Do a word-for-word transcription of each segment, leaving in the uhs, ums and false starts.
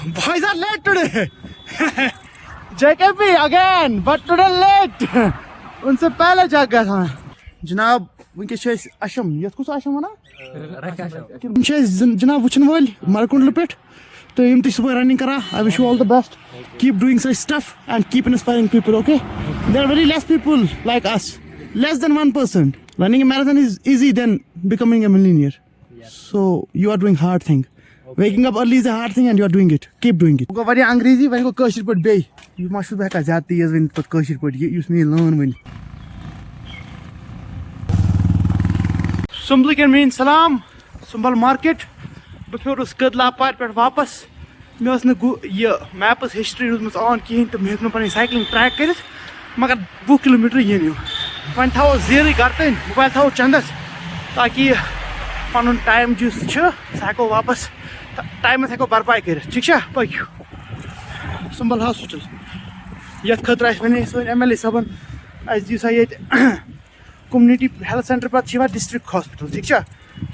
Boys are late today. J K P again, but today late. ان سے پہلے jug گیا تھا. جناب، وٕنکیٚس چھِ أسۍ اشم، یتھ کُس اشم ونان؟ یِم چھِ أسۍ زن-، جناب وٕچھن وٲلۍ مرکنڈل پٮ۪ٹھ، تہٕ یِم تہِ چھِ صبحٲے running کران. I wish you all the best. Keep doing such stuff and keep inspiring people, okay? There are very less people like us, less than one percent. Running a marathon is easy than becoming a millionaire. So you are doing hard thing. Waking up early is a hard thing and you are doing it. Keep doing it. گوٚو واریاہ انگریزی، وۄنۍ گوٚو کٲشِر پٲٹھۍ بیٚیہِ. یہِ ما چھُس بہٕ ہٮ۪کان زیادٕ تیز ؤنِتھ پَتہٕ کٲشِر پٲٹھۍ، یہِ یُس مےٚ یہِ لٲن ؤنۍ. سُمبلٕکٮ۪ن میٛٲنۍ سلام، سُمبل مارکیٹ. بہٕ پھیورُس کٔدلہ پارِ پٮ۪ٹھ واپس. مےٚ ٲس نہٕ گُ-، یہِ میپٕس ہسٹری روٗزمٕژ on کِہیٖنۍ، تہٕ مےٚ ہیوٚک نہٕ پنٕنۍ سایکلِنٛگ ٹریک کٔرِتھ. مگر وُہ کِلوٗ میٖٹر یِن یِم. وۄنۍ تھاوو زیٖرٕے گرٕ تانۍ، موبایل تھاوو چندس، تاکہِ پنُن ٹایم یُس چھُ، سُہ ہٮ۪کو واپس ٹایمس ہٮ۪کو بھرپاے کٔرِتھ. ٹھیٖک چھا؟ پٔکِو سُمبل ہاسپٹل، یتھ خٲطرٕ اَسہِ ونے سٲنۍ ایم ایل اے صٲبن، اَسہِ دِیِو سا ییٚتہِ community health centre، پتہٕ چھِ یِوان district hospital، ٹھیٖک چھا؟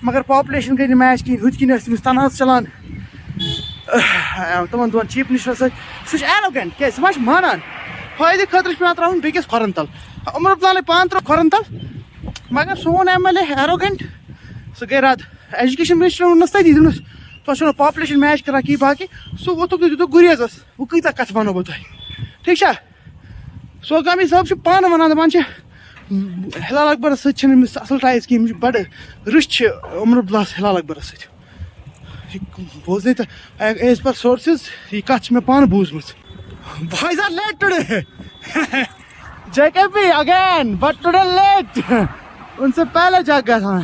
مگر پاپولیشن گٔے نہٕ میچ کِہیٖنۍ، ہُتھ کِنۍ ٲسۍ تٔمِس تنازٕ چلان، آ، تِمن دۄن چیف منسٹرن سۭتۍ. سُہ چھُ ایروگینٹ، کیٛازِ؟ سُہ ما چھُ مانان؟ فٲیدٕ خٲطرٕ چھُ پٮ۪وان ترٛاوُن بیٚکِس کھۄرن تل. عمر عبداللے پانہٕ ترٛوو کھۄرن تل، مگر سون ایم ایل اے ایروگینٹ، سُہ گٔے رد. ایجوکیشن منسٹرن ووٚننس تٔتی، دوٚپنس، "تۄہہِ چھُو نہٕ پاپولیشن میچ کران کِہیٖنۍ باقٕے." سُہ ووٚتھُکھ تہٕ دیُتُکھ گُریزس. وۄنۍ کۭژاہ کتھٕ ونو بہٕ تۄہہِ؟ ٹھیٖک چھا؟ سوگامی صٲب چھُ پانہٕ ونان، دپان چھِ، ہلال اکبرس سۭتۍ چھِنہٕ أمِس اصل ٹایز کینٛہہ، أمِس چھِ بڑٕ رٕش چھِ عمر عبداللہس ہلال اکبرس سۭتۍ. یہِ بوزنَے تہٕ، as per sources، یہِ کتھ چھِ مےٚ پانہٕ بوٗزمٕژ. Boys are late today. J K P again, but today late. ان سے پہلے جگ گیا تھا.